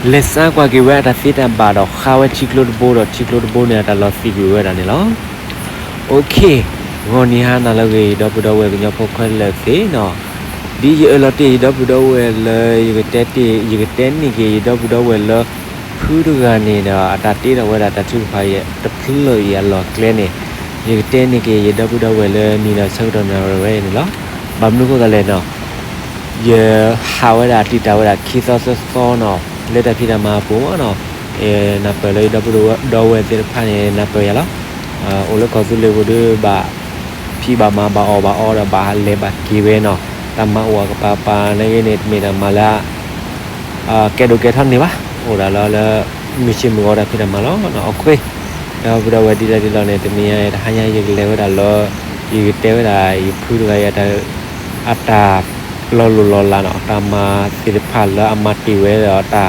လဲၤစါကွၢ်က့ၤဝဲအတၢ်သ့တၢ်ဘၣ်ဒီး ဃါဝဲထံကျိတဘိဒီး ထံကျိတဘိန့ၣ် အတၢ်လီၤသံးကွံာ်ဝဲဒၣ်န့ၣ်လီၤ. အိၣ်ခ့, ဂီၤနံၤဟါနၤလၢအဂ့ၤ ယဒီပုၢ်ဒီဝဲၢ်ကညီဖိခဲလၢာ်သ့ၣ်နီၤ, ဒ်ယအၢၣ်လီၤတ့ၢ်ယဒီပုၢ်ဒီဝဲၢ်လၢ ယကတဲတ့ၢ် ယကတဲန့ၢ်က့ၤယဒီပုၢ်ဒီဝဲၢ်လၢ ဖုတဂၤန့ၣ်ဒီး အတၢ်တ့ထီၣ်ဝဲဒၣ်တၢ်ထုကဖၣ်တဖျၢၣ်အံၤအလီၢ်အကျဲန့ၣ်, ယကတဲန့ၢ်က့ၤယဒီပုၢ်ဒီဝဲၢ်လၢနံၤဒီးဆၢကတီၢ်နၣ်ရံၣ်ဝဲအံၤန့ၣ်လီၤ. ဘၣ်မနုၤအဃိသတးလဲၣ်နီၤ ယဟးဝဲဒၣ်တံာ်တာ်ဝဲဒၣ်ခံသီသၢသီနီၤ, လၢတၢ်ဖံးတၢ်မၤအပူၤမ့ၢ်နီၤ, နၢ်ပၢၢ်လၢယဒီပုၢ်ဒီဝဲၢ်သ့ၣ်တဖၣ်န့ၣ် နၢ်ပၢၢ်ယၤလီၤ. အိၣ်လၢကီၢ်သူလ့ၤပူၤဒီး ဘၣ်ဖံးဘၣ်မၤဘၣ်အီၣ်ဘၣ်အီဒီး ဘၣ်လဲၤဘၣ်က့ၤဝဲနီၤ, တၢ်မၤအိၣ်အကပၤပၤနာ်က့န့ၣ် တမ့ၢ်တၢ်မၤလၢ ကဲဒိၣ်ကဲထီန့ၣ်ဘၣ်, အိၣ်ဒၣ်လီၤလၢ မုၢ်ဆ့ၣ်မုၢ်ဂီၤတၢ်ဖံးတၢ်မၤလီၤ. အဃိ ဒီပုၢ်ဒီဝဲၢ်ဒ်လဲၣ်ဒ်လဲၣ်န့ၣ် တနံၤအံၤတဟါညါ ယကလဲၤဝဲဒၣ်လၢ ယကတဲဝဲဒၣ်ယဖုတဂၤအံၤ အတၢ်လီၤလိၢ်လီၤလးနီၤ, အတၢ်မၤသ့ၣ်တဖၣ်လၢအမၤတ့ၢ်ဝဲဒီးတၢ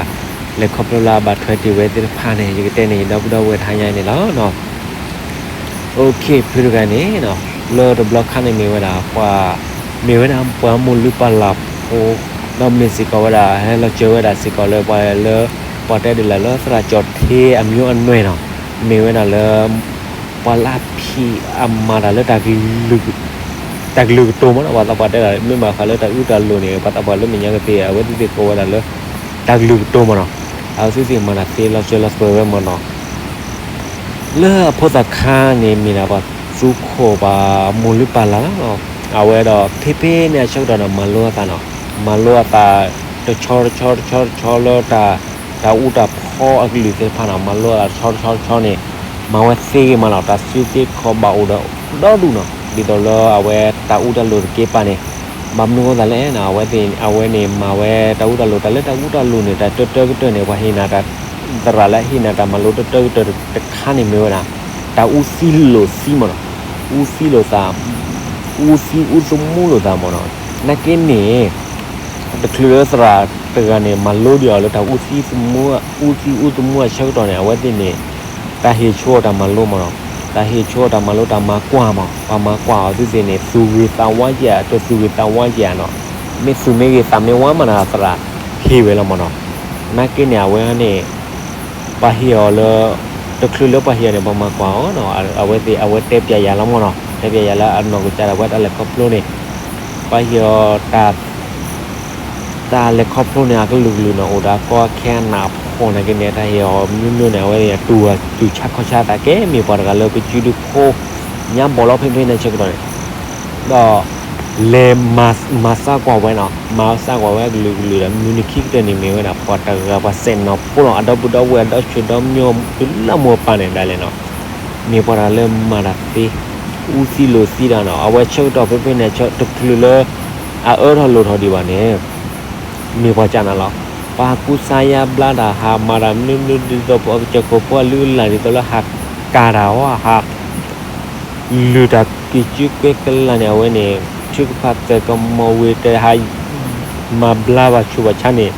်လဲၤခီဖျိလၢအဘၣ်ထွဲတ့ၢ်ဝဲသ့ၣ်တဖၣ်န့ၣ် ယကတဲန့ၢ်ယဒီပုၢ်ဒီဝဲၢ်တဟါညါန့ၣ်လီၤ. အိၣ်ခ့ ဖုတဂၤန့ၣ် လၢတဘျီခါန့ၣ်မ့ၢ်ဝဲဒၣ်ပှၤ မ့ၢ်ဝဲဒၣ်ပှၤမိၢ်လုၢ်ပၢ်လၢ်ဖိ ဒီးမ့ၢ်စ့ၢ်ကီးဝဲဒၣ် ဟဲလီၤစၢၤဝဲဒၣ်စ့ၢ်ကီးလၢပှၤလၢ ပှၤတဲဒ်လဲၣ်လၢသရၣ်ကၠီၣ်ထ့အမျိုးအနွယ်နီၤ, မ့ၢ်ဝဲဒၣ်လၢ ပှၤလၢအဖံးအမၤတၢ်လၢ တၢ်ကလုၢ်ကတိၤမ့ၢ်နီၤ, ပှၤသးပှၢ်တဲဒၣ် မ့ၢ်ဘၣ်ဃးလၢတၢ်အူတၢ်လိၤန့ၣ် ပှၤသးပှၢ်လၢမဲာ်ညါကသ့ၣ် အဝဲသ့ၣ်သ့ၣ်ကိးဝဲဒၣ်လၢ တၢ်ကလုၢ်ကတိၤမ့ၢ်နီၤ, အဝဲသ့ၣ်သ့ၣ်မၤတၢ်သ့လီၤစၢၤလီၤသွဲၣ်ဝဲမ့ၢ်နီၤ လၢအဖိသၣ်ခါန့ၣ်မ့ၢ်ဒၣ်ပှၤသူခိၣ်ပှၤမိၢ်လုၢ်ပၢ်လၢ်လီၤ. အဝဲဒီးဖဲဖဲန့ၣ်အဆၢကတီၢ်ဒီး မၤလိအသးနီၤ, မၤလိအသး တဆီတဆီတဆီတဆီလၢ တၢ်အူတၢ်ဖီအကလုာ်သ့ၣ်တဖၣ်နီၤ, မၤလိအသးတဆီတဆီတဆီန့ၣ် မၤဝဲသ့ဂ့ၤမးလီၤ. တၢ်စုသ့ခီၣ်ဘၣ်အိၣ်ဒီးဒီဒူၣ်နီၤ, ဒ်သိးလၢအဝဲတၢ်အူတၢ်လိၤတက့ၢ်ပာ်န့ၣ်, ဘၣ်မနုၤအဃိသတးလဲၣ်နီၤ, အဝဲန့ၣ်မၤဝဲတၢ်အူတၢ်လိၤ တၢ်လၢတၢ်အူတၢ်လိၤန့ၣ် တၢ်တၢတၢကတၢၢ်န့ၣ် ပှၤဟ့ၣ်နၤတၢ် သရၣ်လၢဟ့ၣ်နၤတၢ်မၤလိတၢတၢကတၢၢ်တခါန့ၣ်မ့ၢ်ဝဲဒၣ် တၢ်အူသံလိာ်သံမ့ၢ်နီၤ, အူသံလိာ်သး, အူသံအူသမူလိာ်သးမ့ၢ်နီၤ, နာ်က့န့ၣ် တချုးလၢသရၣ်တဂၤန့ၣ် မၤလိဒံးအီၤလၢတၢ်အူသံသမူ, အူသံအူသမူအဆၢကတီၢ်န့ၣ် အဝဲသ့ၣ်န့ၣ် တၢ်ဟ့ၣ်ဆိအီၤတၢ်မၤလိမ့ၢ်နီၤ, တၢ်ဟ့ၣ်ဆိအီၤတၢ်မၤလိတၢ်မၤကွၢ်မ့ၢ်, ပှၤမၤကွၢ်အီၤသ့ၣ်သ့ၣ်န့ၣ် သူၣ်ဂ့ၤသးဝါယဲၢ် တသူၣ်ဂ့ၤသးဝါယဲၢ်နီၤ, မ့ၢ်သူၣ်မ့ၢ်ဂ့ၤသးမ့ၢ်ဝါမးနီၤ သရၣ်ဟ့ၣ်ဝဲလီၤမ့ၢ်နီၤ, နာ်က့န့ၣ် အဝဲန့ၣ် ပှၤဟ့ၣ်အီၤလၢ တချုးလၢပှၤဟ့ၣ်အီၤန့ၣ် ပှၤမၤကွၢ်အီၤနီၤ, အဝဲသ့ၣ် အဝဲတဲပျဲယၤလီၤမ့ၢ်နီၤ, တဲပျဲယၤလၢအနီၢ်ကစၢ်ဒၣ်ဝဲတၢ်လဲၤခီဖျိန့ၣ်, ပှၤဟ့ၣ်အီၤ တၢ်လဲၤခီဖျိန့ၣ် အကလုာ်ကလုာ်န့ၣ် အိၣ်ဒီးအကီအခဲအနးအဖှီၣ်နာ်က့န့ၣ် တၢ်ဟ့ၣ်အီၤမ့ၢ်မ့ၢ်န့ၣ် အဝဲသ့ၣ်တူၢ်ဆါခီၣ်ဆါသးကဲ မ့ၢ်ပှၤတဂၤလၢကစုဒုဖိ ညါဘီၣ်လီၤဖဲဖဲန့ၣ်ဆၢကတီၢ်န့ၣ် ဒီး လဲၤမၤစၢၤကွၢ်ဝဲနီၤ, မၤစၢၤကွၢ်ဝဲအကလုာ်ကလုာ်ဒီး မုၢ်နံၤခံကတၢၢ်န့ၣ်မ့ၢ်ဝဲဒၣ် ပှၤတဂၤပှၤစဲးနီၤဖိလီၤ, အဒီပုၢ်ဒီဝဲၢ်ဒီဆူၣ်ဒီမၠိ တုၤလၢမိၢ်ပၢ်န့ၣ်ဒၣ်လဲာ်နီၤ, မ့ၢ်ပှၤတဂၤလၢမၤတၢ်သ့ အူသံလိာ်သံတၢ်နီၤ, အဝဲဆၢကတီၢ်ဖဲဖဲန့ၣ် တချုးလၢ အအၢထီၣ်လိာ်ထီၣ်ဒံးဘၣ်န့ၣ် မ့ၢ်ပှၤကနၣ်လီၤ, ပှၤကူစါယါဘျါတၢ် ဟးမၤတၢ်မနုၤမနုၤ ဒ်သိးပကစၢၢ်ခိၣ်ဖိအလုၢ်အလၢ် ဒ်သိးလၢဟးကၤတၢ်အီၤ ဟး လုၢ်တၢ်က့ၤစုကဲကလၢ်န့ၣ် အဝဲန့ၣ် ထုကဖၣ်သဲးကမီၤဝ့ၤ တဟး မၤဘျါဘၣ်ဆူးဘၣ်ဆါန့ၣ်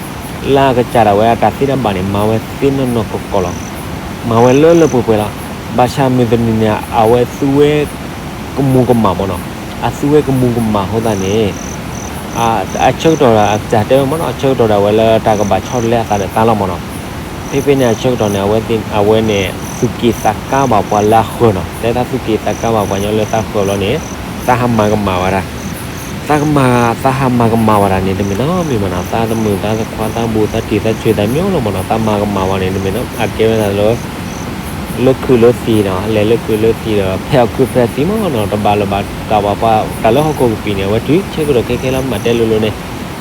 လၢအကစၢ်ဒၣ်ဝဲအတၢ်သ့တၢ်ဘၣ်န့ၣ် မၤဝဲသ့နီၢ်နီၢ်ကီၢ်ကီၢ်လီၤ. မၤဝဲလၢလၢပှဲၤပှဲၤလီၤ. ဘၣ်ဆၣ်မုၢ်တနံၤန့ၣ် အဝဲသူဝဲကမူၤကမၣ်မ့ၢ်နီၤ. အသူဝဲကမူၤကမၣ်အဃိသတးန့ၣ် အဆၢကတီၢ်ဒီး အတၢ်တဲဝဲမ့ၢ်နီၤ, အဆၢကတီၢ်ဒၣ်ဝဲလၢတၢ်ကဘၣ်ဆီတလဲအသးဒီးသးလီၤမ့ၢ်နီၤ. ဖဲဖဲန့ၣ်အဆၢကတီၢ်န့ၣ် အဝဲန့ၣ် သူၣ်က့ၣ်သးကါဘၣ်ပှၤလၢအဃၢၤနီၤ. တဲသးသူၣ်က့ၣ်သးကါဘၣ်ပှၤညီလၢသးဃၢၤဘျီန့ၣ် သးဟးမၤကမၣ်ဝဲဒၣ် သးကမၤ သးဟးမၤကမၣ်ဝဲဒၣ်န့ၣ် တမ့ၢ်နီတမံၤမ့ၢ်နီၤ. သးတမုာ်သးတခွါ သးဘူးသးတံၢ်သးဆၢသးမျိုးလီၤမ့ၢ်နီၤ. သးမၤကမၣ်ဝဲန့ၣ် တမ့ၢ်နီၤ အကဲဝဲဒၣ်လၢ လၢခုးလၢသံးနီၤ, လဲၤလၢခုးလၢသံးဒီး ဖဲအီၣ်ခုးဖဲအသံးမ့ၢ်နီၤ, တဘၣ်လၢၤဘၣ်တၢ်ဘၣ်ပှၤ တၢ်လၢဟီၣ်ခိၣ်ကပံာ်န့ၣ် အဝဲတုၤဆၢကတီၢ်ခဲခဲလၢမၤတဲလိၤလိၤန့ၣ်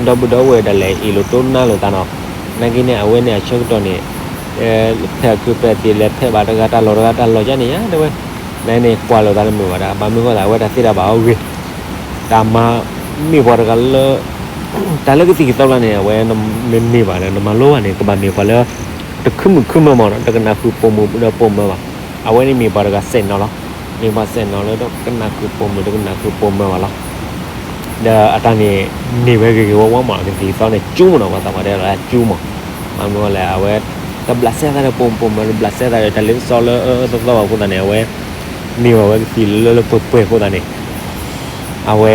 ဒီပုၢ်ဒီဝဲၢ်ဒၣ်လဲာ်အ့ၣ်လိာ်တိနါလိာ်သးနီၤ. နာ်က့န့ၣ် အဝဲန့ၣ်အဆၢကတီၢ်န့ၣ် ဖဲအီၣ်ခုးဖဲအသံးလဲၤဖဲဘၣ်တဂၤတၢ်လီၢ်တဂၤတၢ်လီၢ်ယါန့ၣ်ယါတဲဝဲ နန့ၣ်ကွၢ်လိာ်သးတမုာ်ဘၣ်ဒၣ် ဘၣ်မနုၤဃိသး အဝဲတၢ်သ့တၢ်ဘၣ်အီၤဂ့ၤ တၢ်မၤ မ့ၢ်ပှၤတဂၤလၢ တၢ်လၢကသံၣ်ကသီကျါန့ၣ် အဝဲနမ့ၢ်န့ၢ်ဘၣ်ဒီး နမၤလိဘၣ်န့ၣ် ကဘၣ်မ့ၢ်ပှၤလၢ တခုမုာ်ခုမၢမ့ၢ်နီၤ, တကနၣ်ဃုာ်ပိာ်မုၣ်ဒီးပိာ်မၢဘၣ်. အဝဲန့ၣ်မ့ၢ်ပှၤတဂၤစဲးနီၤလီၤ. မ့ၢ်ပှၤစဲးနီၤလၢတကနၣ်ဃုာ်ပိာ်မုၣ် တကနၣ်ဃုာ်ပိာ်မၢဘၣ်လီၤ. ဒီးအတၢ်န့ၣ် န့ၢ်ဝဲဂ့ၤဂ့ၤဝါဝါမ့ၢ်နီၤ, ကသံၣ်ကသီန့ၣ် ကၠူမ့ၢ်နီၤ, ပှၤသးပှၢ်တဲလီၤကၠူမ့ၢ်. ဘၣ်မနုၤလဲၣ် အဝဲ တဘျးစဲသးဒီးပိာ်မုၣ်ပိာ်မၢ တဘျးစဲသးဒီးတၢ်လ့ပစီလၢအအၢအၢသီသီဘၣ်အဃိသတးန့ၣ် အဝဲ န့ၢ်ဘၣ်ဝဲကသံၣ်လၢလၢပှဲၤပှဲၤအဃိသတးန့ၣ် အဝဲ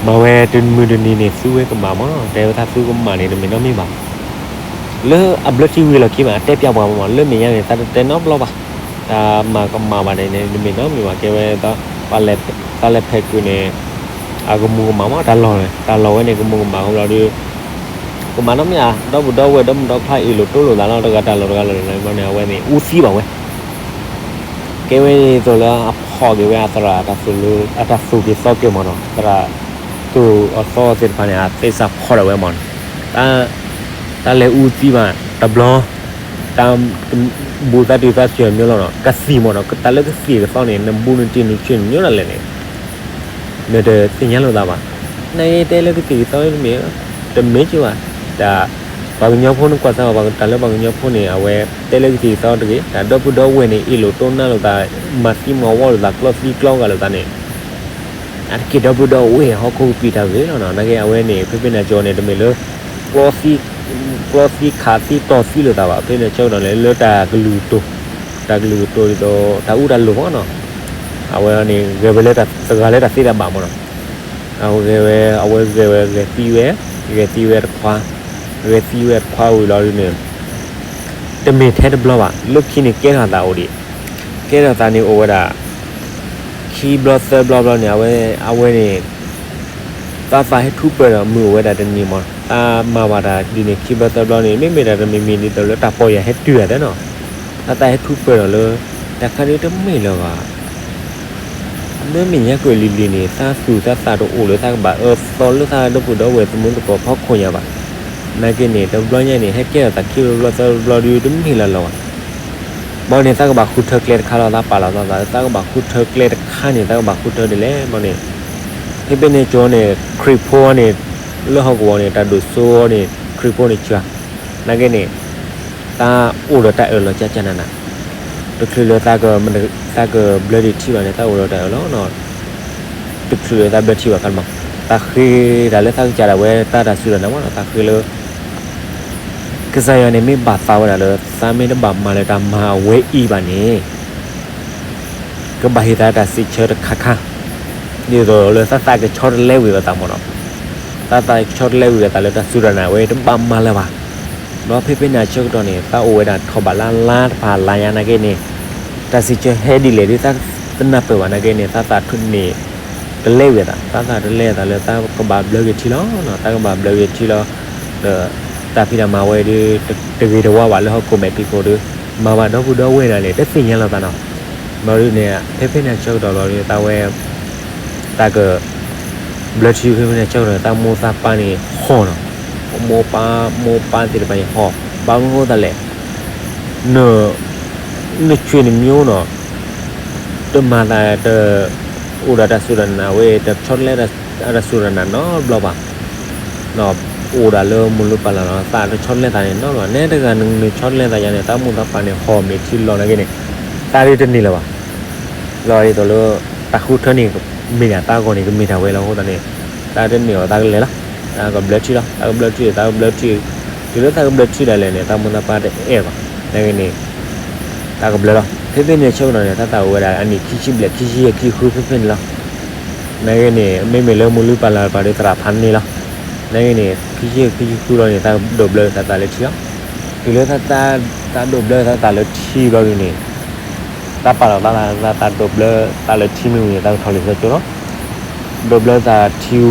မၤဝဲတမုၢ်တနံၤန့ၣ် သူဝဲကမၣ်မ့ၢ်နီၤ, တဲဝဲတၢ်သူကမၣ်န့ၣ် တမ့ၢ်နီတမံၤဘၣ်. လၢအဘျၢထံဝံၤလီၢ်ခံမး အတဲပျးပှၤမး လၢမဲာ်ညါန့ၣ် သးတတဲနီတဘျီဘၣ်. တၢ်မၤကမၣ်ဘၣ်န့ၣ် တမ့ၢ်နီတမံၤဘၣ် ကဲဝဲ သးလဲၤဖဲးကုာ်န့ၣ် အကမူၤကမၣ်မး တၢ်လီၢ်န့ၣ် တၢ်လီၢ်ဝဲန့ၣ် ကမူၤကမၣ်ဃိဘျီဒီး ကမၣ်နီတမံၤဧါ ဒီပုၢ်ဒီဝဲၢ်ဒီမုၣ်ဒီခွါအ့ၣ်လိာ်တိလိာ်သးလီၤ တဂၤတၢ်လီၢ်တဂၤလီၢ်န့ၣ် အဝဲန့ၣ် အူသံဘၣ်ဝဲ ကဲဝဲဒ်သိးလၢအဖီၣ်က့ၤဝဲအသရၣ် အတၢ်သူၣ်က့ၤသီက့ၤမးနီၤ သရၣ်သူၣ်အသီသ့ၣ်တဖၣ်န့ၣ် အသးစၢ်ဖီၣ်ဒၣ်ဝဲမးနီၤ တၢ်လဲၤအူသံဘၣ်တဘျီ တၢ်ဘူးသးတုၤသးဆူၣ်အမျိုးလီၤနီၤ ကသံၣ်မးနီၤ တၢ်လၢကသံၣ်ကသီန့ၣ် နဘူးနတံၢ်နဆၢနမျိုးဒၣ်လဲာ်န့ၣ် နတသ့ၣ်ညါလိာ်သးဘၣ်. နကတဲလၢကသံၣ်ကသီတမ့ၢ် တမ့ၢ်က့ၤဘၣ်. တၢ်ပှၤကညီဖိနကွၢ်စၢ်ဘၣ် တၢ်လၢပှၤကညီဖိန့ၣ် အဝဲတဲလၢကသံၣ်ကသီတဂ့ၤ တၢ်ဒီပုၢ်ဒီဝဲၢ်န့ၣ် အ့ၣ်လိာ်တိၢ်နါလိာ်သး မၤသံမၤဝီလိာ်သး ကျီသံကျီဂာ်လိာ်သးန့ၣ် အတက့ၢ်ဒီပုၢ်ဒီဝဲၢ်ဟီၣ်ခိၣ်ကပံာ်တၢ်ဂ့ၤလီၤနီၤ. နာ်က့အဝဲန့ၣ် ဖဲဖဲန့ၣ်ကၠီန့ၣ် တမ့ၢ်လၢ ကျီသံခးသံတီၢ်သံလိာ်သးဘၣ်. ဖဲန့ၣ်ဆၢကတီၢ်န့ၣ် လၢတၢ်ကလုၢ်ကတိၤ တၢ်ကလုၢ်ကတိၤဒ်သိး တၢ်အူတၢ်လိၤမးနီၤ. အဝဲန့ၣ် ဂဲၤဝဲလၢတဂၤလၢတၢ်သ့တၢ်ဘၣ်မးနီၤ. အဝဲဂဲၤဝဲ အဝဲဂဲၤဝဲ ဂဲၤသံဝဲ ဂဲၤသံဝဲတခွါ ဂဲၤသံဝဲတခွါဝံၤလီၤဒ်န့ၣ် တမ့ၢ်ထဲတဘျီဘၣ် လၢခံန့ၣ်ကဲထီၣ်သးအိၣ်ဒံး ကဲထီၣ်သးန့ၣ်အိၣ်ဝဲဒၣ် ခံဘျီသၢဘျီဘျီန့ၣ် အဝဲ အဝဲန့ၣ် သးသးဟဲထူးပၢၢ်ဒီးမုၢ်အိၣ်ဝဲဒၣ်တနံၤမး သးမၤဘၣ်တၢ်ဒ်န့ၣ် ခံဘျီသၢဘျီန့ၣ် မ့မ့ၢ်တၢ်တမံၤမံၤဒ်သိးလၢတၢ်ပီၢ်ယၢ်ဟဲတုၤအသးနီၤ သးသးဟဲထူးပၢၢ်ဒီးလၢ တၢ်ခါဒ်တမ့ၢ်လၢၤဘၣ် မ့မ့ၢ်ညါကွဲးလံၤလံၤန့ၣ် သးသူၣ်သးသးတအိၣ်လၢသးကဘၣ်အၢသီလၢသးဒီပုၢ်ဒီဝဲၢ်သမူသကိးဖီခိၣ်ညါဘၣ်. နာ်က့န့ၣ် တဘျီညါန့ၣ် ဟဲကဲထီၣ်သးခံဘျီသၢဘျီဒ်တမ့ၢ်လၢၤလီၤဘၣ်. ဘၣ်န့ၣ် သးကဘၣ်ဃုထၢကျဲတခါလီၤ သးပာ်လီၤသးသး သးကဘၣ်ဃုထၢကျဲတခါန့ၣ် သးကဘၣ်ဃုထၢဒ်လဲၣ် ဘၣ်န့ၣ် ဖဲဖဲန့ၣ်ကၠီန့ၣ် ခရံာ်ဖိန့ၣ် လၢဟီၣ်ကဝီၤန့ၣ် တၢ်ဒိၣ်စိန့ၣ် ခရံာ်ဖိန့ၣ်စှၤ နာ်က့န့ၣ် သးအိၣ်ဒီးတၢ်အၢၣ်လီၤကၠၢ်ကၠၢ်နးနး, တချုးလၢ သးကဘျၢဒံးထံဘၣ်န့ၣ် သးအိၣ်ဒီးတၢ်အၢၣ်လီၤနီၤ, တချုးလၢသးဘျၢထံဘၣ်ခါမး, သးဃ့တၢ်လၢသးကစၢ်ဒၣ်ဝဲ တၢ်တၢ်စူၢ်တၢ်နာ်မးနီၤ, သးဃ့လၢ ကစၢ်ယွၤန့ၣ်မ့ၢ်ဘၣ်သးဝဲဒၣ်လၢ သးမ့ၢ်တဘၣ်မၤလၢတၢ်မၤအဝဲအံၤဘၣ်န့ၣ် ကဘၣ်ဟ့ၣ်သးတၢ်စံးဆၢတခါခါ, ဒ်သိးလၢသးသးကဆီတလဲဝံၤအသးမးနီၤ, သးသးကဆီတလဲဝံၤအသးလၢတၢ်စူၢ်တၢ်နာ်ဝဲတဘၣ်မၤလၢၤဘၣ်. ဒီးဖဲဖဲန့ၣ်အဆၢကတီၢ်န့ၣ် သးအိၣ်ဝဲဒၣ်ထီၣ်ဘးလါလါတဖၣ်လါညါနာ်က့န့ၣ်, တၢ်စံးဆၢဟဲဒ်လဲၣ်ဒ်သးတနၢ်ပၢၢ်ဘၣ်နာ်က့န့ၣ် သးသးန့ၣ် တလဲဝံၤအသး, သးသးတလဲအသးလၢသးကဘၣ်ဘျၢက့ၤထံလီၤ, သးကဘၣ်ဘျၢက့ၤထံလီၤ. ဒီးတၢ်ဖံးတၢ်မၤဝဲဒီး တဂ့ၤတဝါဘၣ်လၢဟီၣ်ခိၣ်မဲာ်ဖံးခိၣ်ဒီး မၤဘၣ်ဒီပုၢ်ဒီဝဲၢ်ဒၣ်လဲာ် တသ့ၣ်ညါလိာ်သးနီၤ. ဘျီဒ်န့ၣ် ဖဲဖဲန့ၣ်အဆၢကတီၢ်လီၤဒီး သးဝဲ သးက ဘျၢထံဖဲဖဲန့ၣ်အဆၢကတီၢ်န့ၣ် သးမိၢ်သးပၢ်န့ၣ်ဟီၣ်နီၤ, မိၢ်ပၢ် မိၢ်ပၢ်သ့ၣ်တဖၣ်န့ၣ်ဟီၣ်, ဘၣ်မနုၤဃိသးလဲၣ်, န နဆွေနမျိုးနီၤ, တမၤသးတ အိၣ်ဒီးတၢ်စူၢ်တၢ်နာ်ဝဲ တဆီတလဲတၢ်စူၢ်တၢ်နာ်နီတဘျီဘၣ်. အိၣ်ဒၣ်လၢမိၢ်လုၢ်ပၢ်လၢ်လီၤ သးတဆီတလဲသးန့ၣ်နီတဘျီ, နဲတဂၤနဆီတလဲသးယါန့ၣ် သးမိၢ်သးပၢ်န့ၣ်ဟီၣ်မ့ၢ်ထံလီၤနာ်က့န့ၣ် သးဒ်တန့ၢ်လၢၤဘၣ်. လီၤဒ်သိးလၢ တၢ်ဃုထၢန့ၣ် မ့ၢ်ဒၣ်သးဂီၢ်န့ၣ် ကမ့ၢ်ဒၣ်ဝဲလီၤအဃိသတးန့ၣ် သးတန့ၢ်အီၤသးကလဲၤလီၤ, သးကဘျၢထံလီၤ, သးကဘျၢထံ သးကဘျၢထံ, တုၤလၢသးကဘျၢထံဒၣ်လဲာ်န့ၣ် သးမိၢ်သးပၢ်တအဲၣ်ဘၣ်, နာ်က့န့ၣ် သးကဘျၢလီၤ. ဖဲဖဲန့ၣ်အဆၢကတီၢ်န့ၣ် သးသးအိၣ်ဝဲဒၣ်အနံၣ်ခံဆံဘျဲၣ် ခံဆံယဲၢ် ခံဆံဃုဖဲဖဲန့ၣ်လီၤ. နာ်က့န့ၣ် မ့မ့ၢ်လၢမိၢ်လုၢ်ပၢ်လၢ်ပာ်ဒီးသရၣ်ဖးန့ၣ်လီၤ. နာ်က့န့ၣ် ခံဆံယဲၢ် ခံဆံဃုလီၤန့ၣ် သးဒိးဘျၢသးသးလၢထံလီၤ. တုၤလၢသး သးဒိးဘျၢသးသးလၢထံဘျီဒ်န့ၣ် သးပာ်လီၤသးသး သးဒိးဘျၢသးလၢထံမ့ၢ်ဝံၤန့ၣ် သးကထီၣ်လံာ်စီဆှံကၠိလီၤ. ဒိးဘျၢသးထံဝံၤတ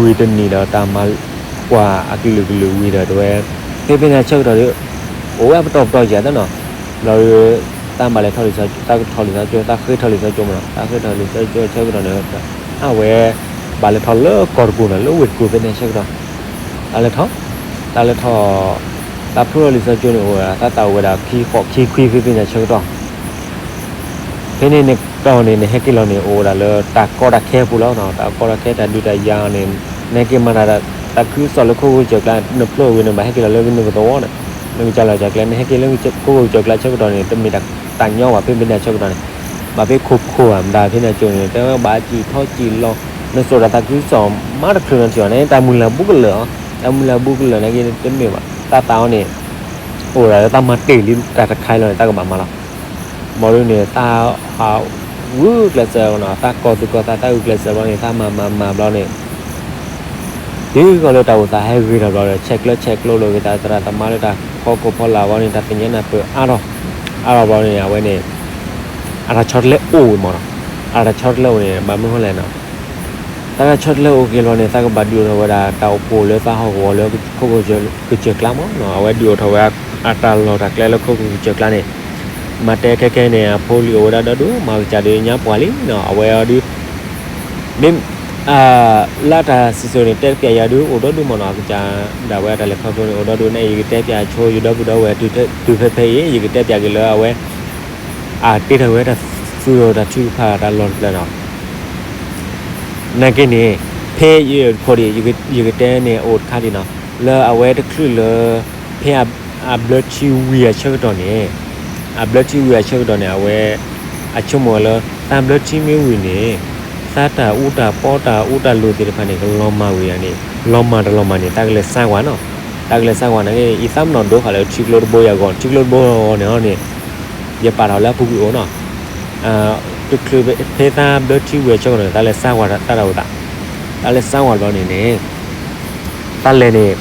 နံၤဒီး တၢ်မၤကွၢ်အကလုာ်ကလုာ်ဝံၤဒီး တဝဲ ဖဲဖဲန့ၣ်အဆၢကတီၢ်ဒီး အိၣ်ဝဲပတီၢ်ပတီၢ်ယၤသနီၤ, ဘျီဒီး သးဘၣ်လဲၤထီၣ်လံာ်စီဆှံ သးကထီၣ်လံာ်စီဆှံကၠိ သးဃ့ထီၣ်လံာ်စီဆှံကၠိမးနီၤ, သးဃ့ထီၣ်လံာ်စီဆှံကၠိအဆၢကတီၢ်န့ၣ် အဝဲ ဘၣ်လဲၤထီၣ်လၢကီၢ်တကူၣ်နီၤ လၢဝ့ၢ်တကူၣ်ဖဲန့ၣ်အဆၢကတီၢ် သးလဲၤထီၣ် သးလဲၤထီၣ် သးဖျိထီၣ်လံာ်စီဆှံကၠိန့ၣ် အိၣ်ဝဲဒၣ် သးသးအိၣ်ဝဲဒၣ်ခံဃိးခံခွံဖဲဖဲန့ၣ်အဆၢကတီၢ် ဖဲန့ၣ်နကီၢ်န့ၣ် နဟဲက့ၤလီၤန့ၣ် အိၣ်ဝဲဒၣ်လၢတၢ်ကီတၢ်ခဲအပူၤလီၤ. တၢ်ကီတၢ်ခဲတၢ်ဒုးတၢ်ယၤန့ၣ် နဟဲက့ၤမၤတၢ် တၢ်သးခုကစီၣ်လၢခိခိကစၢၢ်ကျါ နဖျိဝံၤန့ၣ် ဘၣ်ဟဲက့ၤလီၤလၢနကသဝီန့ၣ် နကစၢ်လီၢ်ကစၢ်ကျဲ နဟဲက့ၤလၢခိခိကစၢၢ်ကျါဆၢကတီၢ်န့ၣ် တမ့ၢ်တၢ်ညါဘၣ် ဖဲဖဲန့ၣ်အဆၢကတီၢ်န့ၣ် ဘၣ်ဖဲခိခိဘၣ် မတၤဖဲန့ၣ်ကၠိန့ၣ် တဲဝဲဘၣ်စံၣ်ထီစံၣ်လီၤ နစိာ်တၢ်သးခုကစီၣ်မးတချုးနီတထံၣ်ဘၣ်န့ၣ် တၢ်မုၢ်လၢ်ဘူးကလၢာ်အီၤ တၢ်မုၢ်လၢ်ဘူးကလၢာ်နာ်က့တမ့ၢ်ဘၣ် တၢ်သးအီၤန့ၣ် အိၣ်ဒၣ်လၢတၢ်မၤတ့ၢ်လံတၢ်တခါအံၤလီၤန့ၣ် တၢ်ကဘၣ်မၤလီၤ. ဘၣ်ဒ်န့ၣ် တၢ်ဟးဂုာ်ကျဲးစၢးနီၤ တၢ်ကီၢ်သူၣ်ကီၢ်သး တၢ်ဂုာ်ကျဲးစၢးဘျီန့ၣ် တၢ်မၤမၤမၤဘျီန့ၣ် တုၤဃီၤလၢတၢ်အိၣ်သးဟဲဂ့ၤထီၣ်ဘျီဒီး ဆဲးကျၢဆဲးကျိးလိာ်က့ၤသးသရၣ်သမါလၢတၢ် ဖီခိၣ်ဖီလာ်ဘီန့ၣ် တၢ်သ့ၣ်ညါနၢ်ပၢၢ်အါထီၣ်, အါထီၣ်ဘီန့ၣ် အဝဲန့ၣ် အတၢ်ဆီတလဲအိၣ်ဝဲမးနီၤ, အတၢ်ဆီတလဲအိၣ်န့ၣ် ဘၣ်မနုၤဃိလဲၣ်နီၤ, တၢ်ဆီတလဲအိၣ်က့ၤလီၤန့ၣ် သးကဘၣ်ဒုးအိၣ်ထီၣ်ဝဲဒၣ် တၢ်အိၣ်ဖှိၣ်လၢသးဟီၣ်ကဝီၤလၢခိခိၣ်ကစၢၢ်ကျါမးနီၤ, အဝဲဒုးအိၣ်ထီၣ်ဝဲအတၢ်လီၢ်တၢ်ကျဲလၢခိခိၣ်ကစၢၢ်ကျါန့ၣ်, မၤတဲခဲခဲန့ၣ် အဖိလံၤအိၣ်ဝဲဒၣ်ဒီဒူၣ် မၤကစၢ်ဒုးညါပှၢ်လံနီၤ, အဝဲအီၤဒုး မ့ၢ် လၢတၢ်စံၣ်စိၤန့ၣ် တဲတပျၢ်ယၤဒုး အိၣ်ဒီဒူၣ်မးနီၤ, အကစၢ်ဒၣ်ဝဲတၢ်လဲၤခီဖျိန့ၣ် အိၣ်ဒီဒူၣ်န့ၣ် ယကတဲပျၢ်ဆိ ယဒီပုၢ်ဒီဝဲၢ် တုၤဖဲဖဲအံၤ ယကတဲပျၢ်က့ၤလၢအဝဲ အတ့ထီၣ်ဝဲတၢ်သူၣ်ထီၣ်တၢ်ထုကဖၣ်တၢ်လီၢ်တဖျၢၣ်နီၤ, နာ်က့န့ၣ် ဖဲယဖိဒံး ယကတဲန့ၣ်အိၣ်တခါဒံးနီၤ, လၢအဝဲတချုးလၢ ဖဲအဘျၢထံဝံၤအဆၢကတီၢ်န့ၣ်, အဘျၢထံဝံၤအဆၢကတီၢ်န့ၣ် အဝဲ အဆိကမိၣ်လၢ သးဘျၢထံမ့ၢ်ဝံၤန့ၣ် သးတၢ်အူတၢ်ပီတၢ်အူတၢ်လိၤသ့ၣ်တဖၣ်န့ၣ် ကလီၤမၢ်ဝံၤန့ၣ် လီၤမၢ်တလီၤမၢ်န့ၣ် သးကလဲၤစါကွၢ်နီၤ, သးကလဲၤစါကွၢ်နာ်က့ ယသးမနီၣ်ဒိဃာ်လၢထံကျိတဘိယၤဂီၢ် ထံကျိတဘိဂီၢ်န့ၣ်ဟီန့ၣ် ယပာ်ထီၣ်လၢအပူၤကွံာ်အိၣ်နီၤ, တချုးဖဲသးဘျၢထံဝံၤအဆၢကတီၢ်န့ၣ် သးလဲၤစါကွၢ်တၢ်အိၣ်သး, သးလဲၤစါကွၢ်ဘျီန့ၣ်န့ၣ် သးလဲၤန့ၣ်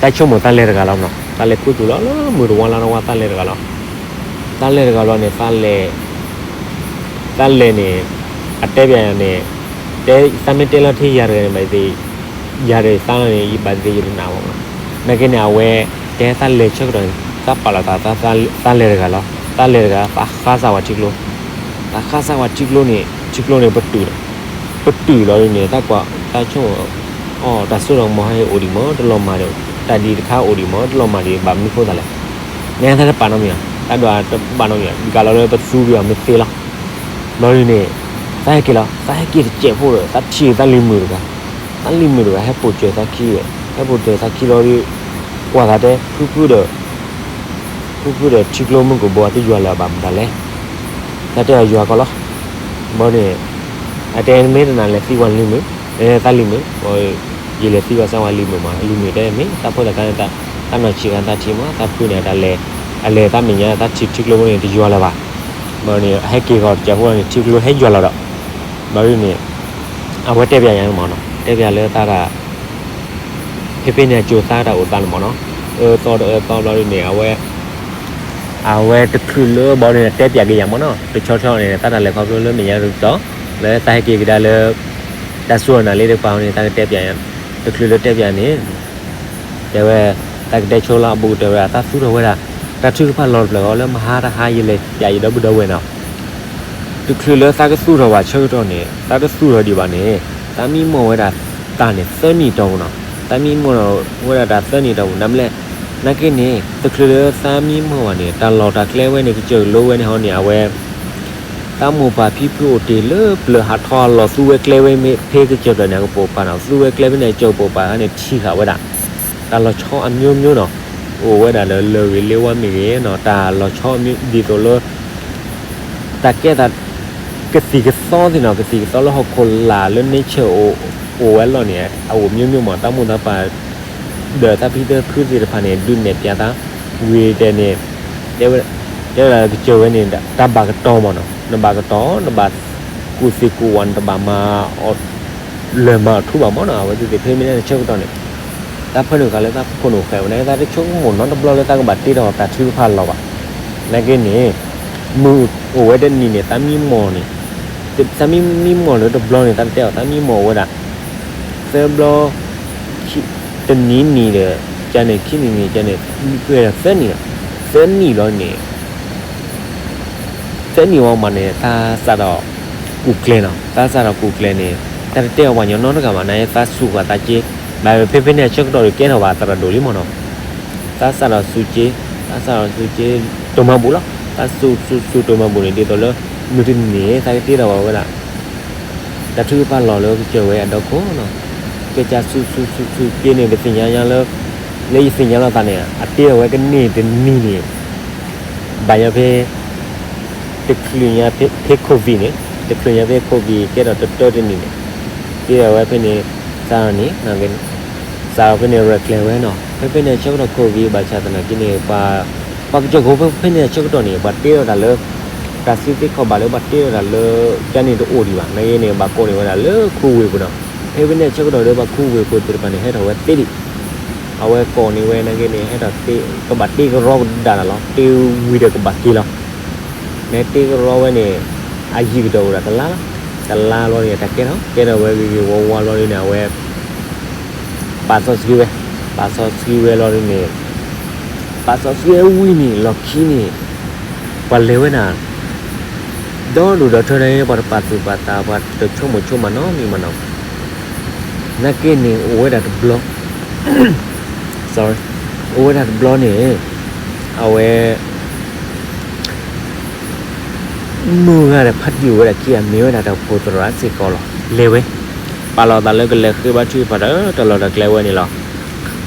တၢ်ဆိကမိၣ်သးလဲၤတဂၤလီၤမးနီၤ, သးလဲၤခူသူၣ်လီၤလၢမုၢ်တဝါလါတဝါ သးလဲၤတဂၤလီၤ, သးလဲၤတဂၤဘျီန့ၣ် သးလဲၤ သးလဲၤန့ၣ် အတဲပျၢ်ယၤန့ၣ် တဲ သးမ့ၢ်တဲလီၤထဲယၤတဂၤန့ၣ် ဘၣ်သ့ၣ် ယၤဒီးသးလီၤန့ၣ် ယဘၣ်သ့ၣ်ယတနာ်ဘၣ်မးနီၤ, နာ်က့န့ၣ် အဝဲ တဲသးလဲၤဆၢကတီၢ်န့ၣ် သးပာ်လီၤသး သးလဲၤတဂၤလီၤ, သးလဲၤတဂၤ သးဃါစၢ်ဝဲထံကျိ သးဃါစၢ်ဝဲထံကျိန့ၣ် ထံကျိန့ၣ်ပတုာ်လီၤ, ပတုာ်လီၤဒ်န့ၣ် သးကွၢ် သးဆိကမိၣ် အိ တၢ်စိတၢ်ကမီၤဟဲအိၣ်ဒံးမး တလီၤမၢ်ဒီး တၢ်ဒ်တခါအိၣ်ဒံးမး တလီၤမၢ်ဒံး ဘၣ်မနုၤဃိသးလဲၣ်, နသးတပာ်နီတမံၤနီၤ, သးဒွးတပာ်နီတမံၤ ဒ်ကးလီၤလၢပသူက့ၤအီၤမ့ၢ်သ့လီၤ, ဘျီဒ်န့ၣ် သးဟဲက့ၤလီၤ သးဟဲက့ၤတစဲးဖိဒီး သးထံၣ်သးလံၤမုာ်တဂၤ, သးလံၤမုာ်တဂၤ ဟဲပိာ်စၢၤသးခံ, ဟဲပိာ်စၢၤသးခံလီၤဒီး ကွၢ်သးတဲ ဖုဖုဒီး ဖုဖုဒီးထံကျိမုၢ်ကဘီတယွၤလၢၤဘၣ်မတၤလဲၣ်, သးတဲအီၤယွၤကီးလီၤ, ဘျီန့ၣ် အတဲမ့ၢ်တနာ်လဲၤသံကွၢ်လံၤမုာ်, သးလံၤမုာ်, ယလဲၤသံကွၢ်စၢ်ဝဲလံၤမုာ်မး လံၤမုာ်တဲမ့ၢ် သးဖိသၣ်ခါန့ၣ် သးနီၢ်ဆံးခါသးထံၣ်မး သးဖုန့ၣ် တၢ်လဲၤ အလဲၤသးမဲာ်ညါသးထံၣ်ထံကျိမုၢ်န့ၣ် တယွၤလၢၤဘၣ်, ဘျီန့ၣ် ဟဲက့ၤဂီၤတစဲးဖိန့ၣ် ထံကျိဟဲယွၤလီၤဒီး ဘျီဒ်န့ၣ် အဝဲတဲပျၢ်ယၤန့ၣ်မးနီၤ တဲပျၢ်လၢသးတၢ် ဖဲဖဲန့ၣ်အကၠိၤသးတၢ်အိၣ်သးန့ၣ်မးနီၤ, အၢသီတအၢသီဘျီဒ်န့ၣ် အဝဲ အဝဲတချုးလၢဘီန့ၣ် တဲပျၢ်က့ၤယၤမးနီၤ တဆီဆီန့ၣ် သးတၢ်လဲၤခီဖျိလၢမဲာ်ညါတတီၤ လၢသးဟဲက့ၤကဒါလၢ တၢ်စူၢ်အနာ်လံတကပၤန့ၣ် သးကတဲပျၢ်ယၤ, တချုးလၢတဲပျၢ်န့ၣ် တဲဝဲ သးကတဲဆိလီၤအဘူးကတၢၢ်ဝဲဒၣ် သးသူၣ်ထီၣ်ဝဲဒၣ် တၢ်ထုကဖၣ်လီၤတဖျၢၣ်ဃီလၢမဟါတဟါယလဲၤပျၢ်ယဒီပုၢ်ဒီဝဲၢ်နီၤ တချုးလၢသးကသူၣ်ထီၣ်ဘၣ်ဆၢကတီၢ်န့ၣ် သးတသူၣ်ထီၣ်ဒံးဘၣ်န့ၣ် သးမံမီၢ်ဝဲဒၣ်တၢ်န့ၣ်သၢနံၣ်တီၢ်ပူၤနီၤ, သးမံမီၢ်ဝဲဒၣ်တၢ်သၢနံၣ်တီၢ်ပူၤ နမ့ၢ်လဲၣ်, နာ်က့န့ၣ် တချုးလၢသးမံမီၢ်ဘၣ်န့ၣ် တၢ်လီၢ်တၢ်ကျဲဝဲန့ၣ် ကစၢၢ်ကလိဝဲန့ၣ်ဟီန့ၣ် အဝဲ သးမိၢ်ပၢ်ဖံဖုအိၣ်တ့ၢ်လၢပျၢၤဟးထီၣ်အလီၢ်သူဝဲကျဲဝဲမ့ၢ် ဖဲကစၢၢ်ဖျၢၣ်န့ၣ် အကပိာ်ပာ်နီၤ, သူဝဲကျဲဖဲန့ၣ် ကစၢၢ်ကပိာ်ပာ်န့ၣ် ထံၣ်ဃာ်ဝဲဒၣ် တၢ်လီၤဆီအမျိုးမျိုးနီၤ, အိၣ်ဝဲဒၣ်လၢလၢၢ်ဂ့ၤလ့ဝါမ့ၢ်ဂ့ၤနီၤ, တၢ်လီၤဆီအမျိုး ဒ်သိးလၢ တၢ်ကဲသး ကသံၣ်ကသီသ့ၣ်နီၤ, ကသံၣ်ကသီလၢဟီၣ်ခိၣ်လာ်လၢ nature အိၣ်ဝဲအလီၢ်န့ၣ် အအိၣ်မျိုးမျိုးမး, တၢ်မိၢ်တၢ်ပၢ် ဒီးသးဖံသးဖုသ့ၣ်တဖၣ်န့ၣ် ဒုးနဲၣ်ပျးသး ဝံၤတဲန့ၣ် တဲဝဲ တဲဝဲဒၣ်ကစၢၢ်ဝဲန့ၣ် တၢ်ဘၣ်ကတီၤမးနီၤ, နဘၣ်ကတီၤ နဘၣ်ကူၣ်သ့ၣ်ကူၣ်ဝါ နတဘၣ်မၤအီၤ လၢၢ်မၤအီၤထူဘၣ်မးနီၤ, အဝဲသ့ၣ်သ့ၣ်ဖဲမ့ၢ်န့ၣ်ဆၢကတီၢ်န့ၣ် သးဖၢနုာ်ဃာ်လၢသးခိၣ်နူာ်ဃဲဝဲန့ၣ် သးတဆိကမိၣ်နီတဘျီလၢသးကဘၣ်တ့ထီၣ်တၢ်ထုကဖၣ်လီၤဘၣ်. နာ်က့န့ၣ် မုၢ်အိၣ်ဝဲတနံၤန့ၣ် သးမံမီၢ်န့ၣ် သးမံမံမီၢ်လၢတဘျီန့ၣ် သးတတဲအီၤ သးမံမီၢ်ဝဲဒၣ် သၢဘျီ တနံၤနံၤဒီး ကန့ၣ် ခံနံၤနံၤ ကန့ၣ် သၢနံၤလီၤ, သၢနံၤလီၤန့ၣ် သၢနံၣ်ဝဲမးန့ၣ် သးစးထီၣ်ကူၣ်ကျဲၤနီၤ, သးစးထီၣ်ကူၣ်ကျဲၤန့ၣ် တၢ်တတဲအီၤပှၤညီနီတဂၤဘၣ်, နာ်က့သးစူၢ်ဃာ်သးက့, ဘၣ်ဖဲဖဲန့ၣ်အဆၢကတီၢ်ဒီးကဲထီၣ်ဘၣ်သရၣ်ဒိၣ်လံမးနီၤ, သးစးထီၣ်စူၢ်က့, သးစးထီၣ်စူၢ်က့ တိၢ်မၤဘူၣ်လီၤ, သးစူၢ်စူၢ်စူၢ်တိၢ်မၤဘူၣ်န့ၣ် ဒ်သိးလၢ မုၢ်တနံၤန့ၣ် သးကတ့ထီၣ်ဘၣ်ဝဲဒၣ် တၢ်ထုကဖၣ်လီၤလၢကစၢၢ်ဝဲအဒီခိၣ်နီၤ, ကစၢ်စူၢ်စူၢ်စူၢ်စူၢ်က့န့ၣ် ပသ့ၣ်ညါလၢ လၢယသ့ၣ်ညါလီၤသးန့ၣ် အတ့ထီၣ်ဝဲကန့ၢ်တနံၤန့ၣ် ဘၣ်ညီဖဲ တချုးညါဖဲ ဖဲ COVID န့ၣ်, တချုးညါဖဲ COVID ကဲထီၣ်တတၢတနံၤန့ၣ်, တ့ထီၣ်ဝဲဖဲန့ၣ် စးထီၣ်န့ၣ် စးထီၣ်ဖဲန့ၣ်ရဲၣ်ကျဲၤဝဲနီၤ, ဖဲဖဲန့ၣ်အဆၢကတီၢ် COVID ဘၣ်ဆၣ်သနာ်က့န့ၣ် ပှၤ ပှၤကစၢၢ်ခိၣ်ဖဲဖဲန့ၣ်အဆၢကတီၢ်န့ၣ် ပှၤတ့ထီၣ်တၢ်လၢ တၢ်စုသ့ခီၣ်ဘၣ်လၢပှၤတ့ထီၣ်တၢ်လၢ ကန့ၣ်တအိၣ်ဒံးဘၣ်, နာ်က့န့ၣ် ဘၣ်ကိးန့ၢ်ဝဲဒၣ်လၢခူဝ့ၢ်ပူၤနီၤ, ဖဲဖဲန့ၣ်အဆၢကတီၢ်ဒီး ပှၤခူဝ့ၢ်ဖိသ့ၣ်တဖၣ်န့ၣ် ဟဲထီၣ်ဝဲသ့ဒံး အဝဲကိးန့ၢ်ဝဲနာ်က့န့ၣ် ဟဲထီၣ်တ့ ကဘၣ်တ့ကရီကဒါနၤလီၤ. တ့ဝံၤဒီးကဘၣ်က့ၤလီၤ. နတ့ကရီဝဲန့ၣ် အယံာ်ကဒီးအိၣ်ဒၣ်တလါလီၤ. တလါလီၤန့ၣ် တၢ်ကဲထီၣ် ကဲထီၣ်ဝဲဂ့ၤဂ့ၤဝါဝါလီၤဒ်န့ၣ် အဝဲ ပာ်စီဆှံဝဲ, ပာ်စီဆှံဝဲလီၤဒ်န့ၣ် ပာ်စီဆှံဝဲဝံၤန့ၣ် လီၢ်ခံန့ၣ် ပှၤလဲၤဝဲဒၣ် ဒီဒူၣ်ဒီထၢန့ၣ် ပှၤတပာ်သူၣ်ပာ်သး ပှၤတဆိကမိၣ်ဆိကမးနီတမံၤမးနီၤ. နာ်က့န့ၣ် အိၣ်ဝဲဒၣ်တဘျီ sorry, အိၣ်ဝဲဒၣ်တဘျီန့ၣ် အဝဲ မုၢ်ဂၤဒီးဖါတံၢ်အိၣ်ဝဲဒၣ်ခံဂၤ မ့ၢ်ဝဲဒၣ်တၢ်အိၣ်ဖှိၣ်သရၣ်စ့ၢ်ကီးလီၤ. လဲၤဝဲ ပာ်လီၤသးလၢကလဲၤဃ့ဘါထုကဖၣ်ဒီးတၢ်လီၢ်တၢ်ကျဲဝဲန့ၣ်လီၤ.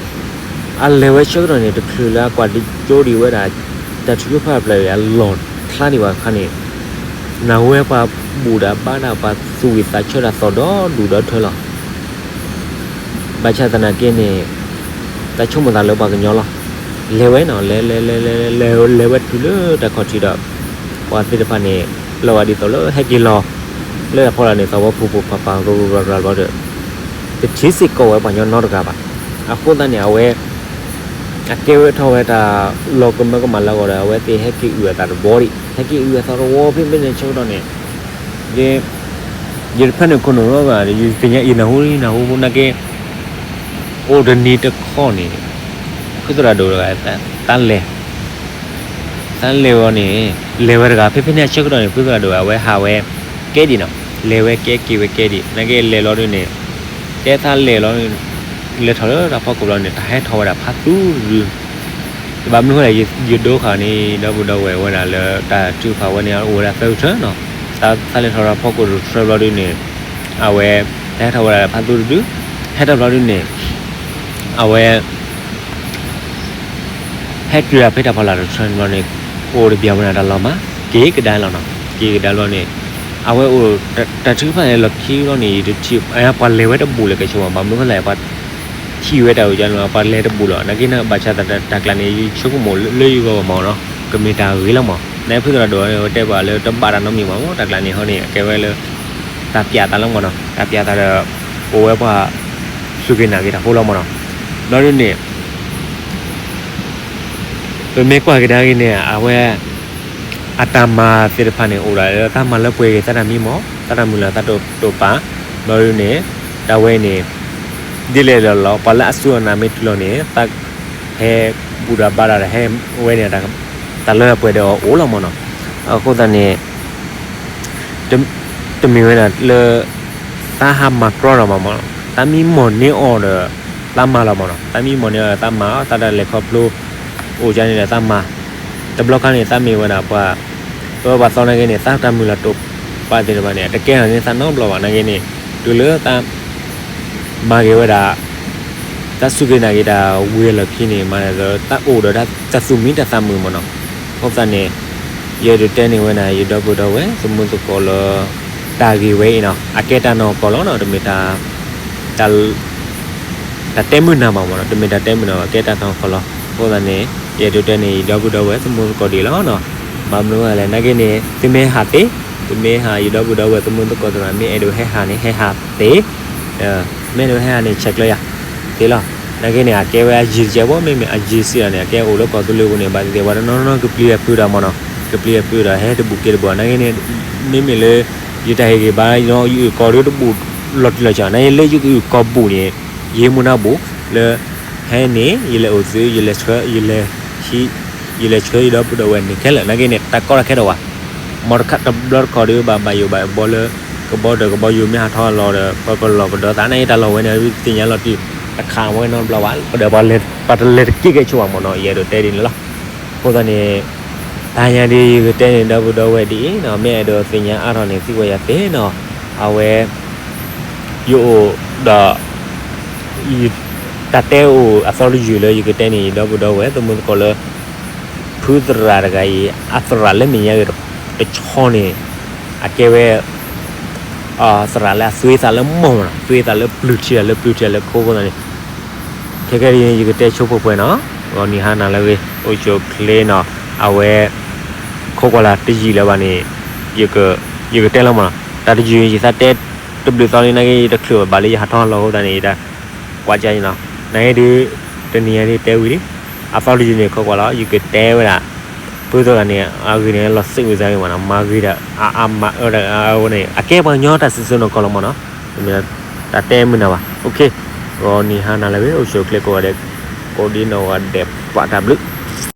အလဲၤဝဲဆၢကတီၢ်န့ၣ် တချုးလၢအကွၢ်ကၠိဒံးဝဲဒၣ် တၢ်ထုကဖၣ်ဖျၢၣ်အလီၢ်ချါဒံးဘၣ်အခါန့ၣ် နာ်ဝဲပှၤဘူၣ်တၢ်ဘါတၢ် ပှၤသူၣ်ဝံၣ်သးဆၢတၢ်သီၣ်ဒီဒူၣ်ဒီထၢလီၤ. ဘၣ်ဆၣ်သနာ်က့န့ၣ် တၢ်ဆိကမိၣ်သးလၢပှၤကညီလီၤ. လဲၤဝဲနီၤ လဲၤလဲၤလဲၤလဲၤလဲၤလဲၤ လဲၤဝဲတုၤလၢတၢ်ခီၣ်ထံးဒီး ပှၤသ့ၣ်တဖၣ်န့ၣ် လီၤဂာ်ဒ်သိးလၢဟဲက့ၤလီၤ လၢတၢ်ဖီလာ်န့ၣ် သးဝီဖိဖိဖးဖး ရရရရဒီး တထံၣ်စ့ၢ်ကီးဝဲပှၤကညီနီတဂၤဘၣ်. အဃိသတးန့ၣ် အဝဲ အကဲဝဲထီၣ်ဝဲတၢ်လီၤကမၢကမၣ်လၢအဂီၢ်ဒီး အဝဲသ့ၣ်ဟဲက့ၤအုၣ်အသးတဝီဒံး ဟဲက့ၤအုၣ်အသးတဝီဖဲဖဲန့ၣ်ဆၢကတီၢ်န့ၣ် ယ ယတဖၣ်န့ၣ်ခိၣ်နူာ်လီၤဘၣ် ယသ့ၣ်ညါအံၤနၢ်ဟူနၢ်ဟူဖိနာ်က့ အိၣ်တနံၤတခီန့ၣ် ဖုသရၣ်ဒိၣ်တဂၤ သးလဲၤ သးလဲၤဝဲန့ၣ် လဲၤဝဲတဂၤ ဖဲဖဲန့ၣ်အဆၢကတီၢ်န့ၣ် ဖုသရၣ်ဒိၣ်အဝဲဟးဝဲကဲဒံးနီၤ လဲၤဝဲကဲက့ၤဝဲကဲဒံး နာ်က့လဲၤလီၤဒ်န့ၣ် တဲသးလဲၤလီၤ လဲၤထီၣ်လၢတၢ်ဖီခိၣ်ဘျီန့ၣ် တၢ်ဟဲထီၣ်ဝဲဒၣ်ဖးသူတဒု ဘၣ်မနုၤဃိလဲၣ် ယဒိဃာ်န့ၣ် ဒီပုၢ်ဒီဝဲၢ်ဝဲဒၣ်လၢတၢ်ထုကဖၣ်ဝဲန့ၣ် အိၣ်ဝဲဒၣ်သၢကထၢနီၤ သးလဲၤထီၣ်တၢ်ဖီခိၣ်တထၢဘျီဒ်န့ၣ် အဝဲ တၢ်ဟဲထီၣ်ဝဲဒၣ်ဖးသူတဒု ဟဲထီၣ်ဘျီဒ်န့ၣ် အဝဲ ဟဲတုၤဒၣ်ဖဲတၢ်ဖီလာ်တထၢန့ၣ်ဘျီန့ၣ် အိၣ်တဘျီဝဲဒၣ်တၢ်လီၤမၢ် က့ၤကဒါလီၤနီၤ က့ၤကဒါဘျီန့ၣ် အဝဲအိၣ် တၢ်ထုကဖၣ်န့ၣ်လီၢ်ခံဘျီန့ၣ် ယတထံၣ် ပှၤလဲၤဝဲတဘူၣ်လၢၤကဲဆိဘၣ် ဘၣ်မနုၤဃိလဲၣ် ပှၤထံၣ်ဝဲတၢ်အိၣ်ကၢန့ၣ် ပှၤလဲၤတဘူၣ်လီၤ နာ်က့န့ၣ် ဘၣ်ဆၣ်သတးတၢ်ကျါန့ၣ် ယဆိကမိၣ်လၢယဂီၢ်ဘၣ်မၢ်နီၤ ကမ့ၢ်တၢ်ဂ့ၤလီၤမၢ် နဖုသရၣ်ဒိၣ်ဝဲတဲပှၤလၢတဘၣ်တၢ်နီတမံၤဘၣ်မၢ် တၢ်ကျါန့ၣ်ဟီန့ၣ် အကဲဝဲလၢ တၢ်ပျးသးလီၤမၢ်နီၤ တၢ်ပျးသးဒီး အိၣ်ဝဲပှၤ စူၢ်က့ၤနာ်က့ၤတၢ်ဖိလီၤမၢ်နီၤ ဘျီဒ်န့ၣ် ပမ့ၢ်ကွၢ်ကဒါက့ၤန့ၣ် အဝဲ အတၢ်မၤသ့ၣ်တဖၣ်န့ၣ် အိၣ်ဒၣ်လၢသးမၤလၢပှဲၤက့ၤသးတၢ်မံမီၢ် သးတၢ်မုၢ်လၢ်သးတတိာ်ပာ် ဘျီဒ်န့ၣ် တၢ်ဝဲန့ၣ် ဒ်လဲၣ်လီၤလီၤ ပှၤလၢအစူၢ်အနာ်မ့ၢ်တုၤလီၤန့ၣ် သးဟဲဘူၣ်တၢ်ဘါတၢ်ဒီးဟဲဝဲန့ၣ် တၢ်လၢပှဲၤဒီးအီၤအိၣ်လီၤမၢ်နီၤ အဃိသတးန့ၣ် တမ့ၢ်ဝဲဒၣ်လၢ သးဟးမၤကြီတၢ်မၢ်မၢ်နီၤ သးမံမီၢ်န့ၢ်အီၤဒီး သးမၤလီၤမၢ်နီၤ သးမံမီၢ်န့ၢ်အီၤဒီးသးမၤ သးတၢ်လဲၤခီဖျိ အိၣ်ကၢန့ၣ်ဒီးသးမၤ တဘျီခါန့ၣ် သးမ့ၢ်ဝဲဒၣ်ပှၤ ပဝဲပှၤသီနာ်က့န့ၣ် သးတၢ်မုၢ်လၢ်တိာ်ပာ်သ့ၣ်တဖၣ်န့ၣ် တကဲထီၣ်န့ၢ်သးနီတဘျီဘၣ် နာ်က့န့ၣ် တုၤလၢသး မၤက့ၤဝဲဒၣ် သးစူၢ်က့ၤနာ်က့ၤတၢ်ဝံၤအလီၢ်ခံန့ၣ် မၤဒ်သိး သးအိၣ်ဒီးတၢ်သူၣ်မံတၢ်သးမုာ်မၢ်နီၤ အဃိသတးန့ၣ် ယအဲၣ်ဒိးတဲန့ၢ်ဝဲဒၣ် ယဒီပုၢ်ဒီဝဲၢ် သမူသကိးလၢ တၢ်ဂ့ၢ်ဝဲအံၤနီၤ အကဲတၢ်နီၢ်ကီၢ်လီၤနီၤ တမ့ၢ်တၢ် တၢ်တဲမုာ်နၤဘၣ်မၢ်နီၤ တမ့ၢ်တၢ်တဲမုာ်နၤဘၣ် ကဲတၢ်နီၢ်ကီၢ်လီၤ အဃိသတးန့ၣ် ယအဲၣ်ဒိးတဲန့ၢ် ယဒီပုၢ်ဒီဝဲၢ် သမူသကိးဒ်အံၤလီၤနီၤ ဘၣ်မနုၤလဲၣ် နာ်က့န့ၣ် သုမ့ၢ်ဟးသ့ သုမ့ၢ်ဟး ယဒီပုၢ်ဒီဝဲၢ် သမူသကိးသ့ၣ်တဖၣ် မ့ၢ်အဲၣ်ဒိးဟဲဟးန့ၣ် ဟဲဟးသ့ မ့ၢ်အဲၣ်ဒိးဟဲဟးန့ၣ် ဆဲးကျၢယၤ သ့လီၤ နာ်က့န့ၣ် အကဲဝဲအယံၤတကဲဘၣ် မ့မ့ၢ်အယံၤစံးဒ်န့ၣ် အကဲအိၣ်လၢကီၢ်သူလ့ၤပူၤန့ၣ် ဘၣ်သ့ၣ်သ့ၣ် ပှၤတနီၤနီၤကပျံၤအဖုးဒီးမၢ်နီၤ ကပျံၤအဖုးဒီးဟဲတဘူၣ်က့ၤတဘူၣ် နာ်က့န့ၣ် မ့မ့ၢ်လၢ ယတၢ်ဟ့ၣ်ဂံၢ်ဘါ ယအုၣ်ကီၤဒီးတဘူၣ်လီၤတံၢ်လီၤဆဲး နာ်က့လၢယကအုၣ်ကီၤဘူၣ်န့ၣ် ယဟံးမူဒါဘူၣ်လၢ ဟဲန့ၣ် ယလဲၤအိၣ်သု ယလဲၤဆှၢ ယလဲၤဟံး ယလဲၤဆှၢယဒီပုၢ်ဒီဝဲၢ်န့ၣ်ခဲလၢာ် နာ်က့န့ၣ် တၢ်ကီတၢ်ခဲတအိၣ်ဘၣ် မ်တခါတဘျီတခီၣ်ဒီး ဘၣ်ဘၣ်ယိၣ်ဘၣ်ဘီလၢ ကဘီဒီးကဘီယူၤမ့ၢ်ဟးထီၣ်လီၤဒီး ပကလီၢ်ကဒီသး နာ်က့တၢ်လီၢ်ဝဲန့ၣ် သ့ၣ်ညါလီၤတံၢ် တခးဝဲနီတဘျီဘၣ် ဒီးပှၤတလဲၤတက့ၢ်ကဲဆိဘၣ်မၢ်နီၤ ယအဲၣ်ဒိးတဲဒ်န့ၣ်လီၤ. အဃိသတးန့ၣ် တဟါညါဒ်ယကတဲန့ၣ် ဒီပုၢ်ဒီဝဲၢ်ဒ်အံၤနီၤ မ့ၢ်အဲၣ်ဒိးသ့ၣ်ညါအါထီၣ်န့ၣ် သံကွၢ်ယၤသ့နီၤ အဝဲ ယအိၣ်ဒီး တၢ်တဲအိၣ်အသီတယုၢ်လၢယကတဲန့ၣ် ဒီပုၢ်ဒီဝဲၢ် သမူသကိးလၢ ဖုသရၣ်တဂၤအံၤ အသရၣ်လၢမဲာ်ညါဂ့ၤတဆီန့ၣ် အကဲဝဲ သရၣ်လၢအသွံသးလၢမီၢ်မၢ်နီၤ သွံသးလၢပျုၢ်ထံတၢ်လၢပျုၢ်ထံတၢ်လၢခိအဃိသတးန့ၣ် ခဲကဲဒ်အံၤ ယကတဲဆိဖိၣ်ပှဲၤနီၤ ဂီၤနံၤဟါနၤလၢအဂ့ၤ အိၣ်ဆူၣ်အိၣ်ချ့နီၤ အဝဲ ခိးကွၢ်လၢ်တယံာ်လၢၤဘၣ်န့ၣ် ယကတဲလီၤမၢ်နီၤ တၢ်တယုၢ်ယသးတဲတဘျုးသီလံ နာ်က့ယတချုးဘၣ်လၢယဟးထီၣ်လီၤအဃိသတးန့ၣ် ယတၢ်ကွၢ်ကၢနီၤ နာ်က့ဒုး တနံၤအံၤဒ်တဲဝံၤလံ, အသီတယုၢ်န့ၣ် ခိးကွၢ်လီၤ ယကတဲဝဲဒၣ်, ဖုသီဂၤန့ၣ် အဂ့ၢ်န့ၣ် လီၤစံးဝံသးဂ့ၤမးနီၤ, မၤဂ့ၤဒီး အအါမးအၢဒီးအဝဲန့ၣ် အကဲပှၤကညီတၢ်စံၣ်စိၤနီၢ်ကီၢ်လီၤမးနီၤ, တမ့ၢ်တၢ်တဲမုာ်နၤဘၣ်, ဂီၤနံၤဟါနၤလၢအဂ့ၤ အိၣ်ဆူၣ်အိၣ်ချ့ကိးဂၤဒဲး, ကိးဒံနီၢ်ဂၤဒဲး ပှၤတၢ်ဘျုး